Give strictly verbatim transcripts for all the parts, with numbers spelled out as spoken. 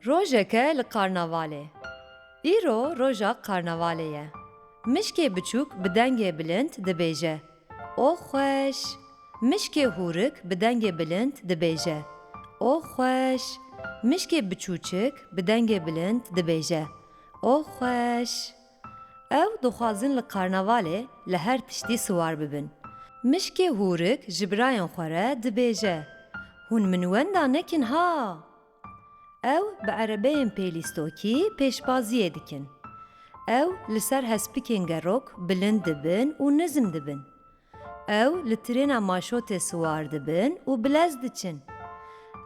Rojeke li karnavalê. Îro roja karnavalê ye. Mişkê biçûk bi dengê bilind dibêje, "O xweş!" Mişkê hûrik bi dengê bilind dibêje, "O xweş!" Mişkê biçûçik bi dengê bilind dibêje, "O xweş!" Ew dixwazin li karnavalê li her tiştî siwar bibin. Mişkê hûrik ji birayên xwe re dibêje, "Hûn min wenda nekin ha!" Ew bi erebeyên pêlîstokî pêşbaziyê dikin. Ew li ser hespikên gerok bilind dibin û nizm dibin. Ew li trêna maşotê siwar dibin û bi lez diçin.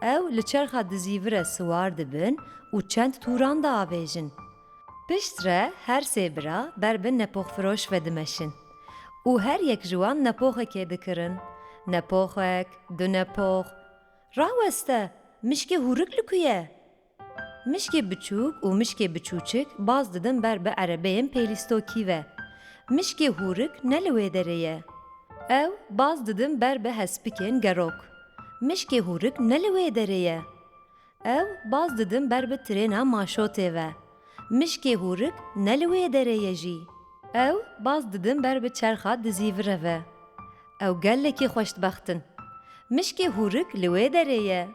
Ew li çerxa dizîvire siwar dibin û çend tûran diavêjin. Piştre her sê bira ber bi nepoxfiroş ve dimeşin û her yek ji wan nepoxekê dikirin. Nepoxek, du nepox. Raweste, mişkê hûrik li ku ye? Mişkê biçûk û mişkê biçûçik baz didin ber bi erebeyên pêlîstokî ve. Mişkê hûrik ne li wê derê ye. Ew baz didin ber bi hespikên gerok. Mişkê hûrik ne li wê derê ye. Ew baz didin ber bi trêna maşotê ve. Mişkê hûrik ne li wê derê ye jî. Ew baz didin ber bi çerxa dizîvire ve. Ew gelekî xweşbext in. Mişkê hûrik li wê derê ye.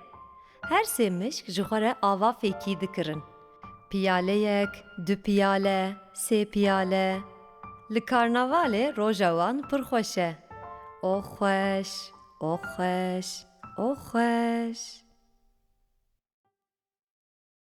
Her sê mişk ji xwe re ava fêkî dikirin. Piyaleyek, du piyale, sê piyale. Li karnavalê roja wan pir xweş e. O xweş, o xweş, o xweş.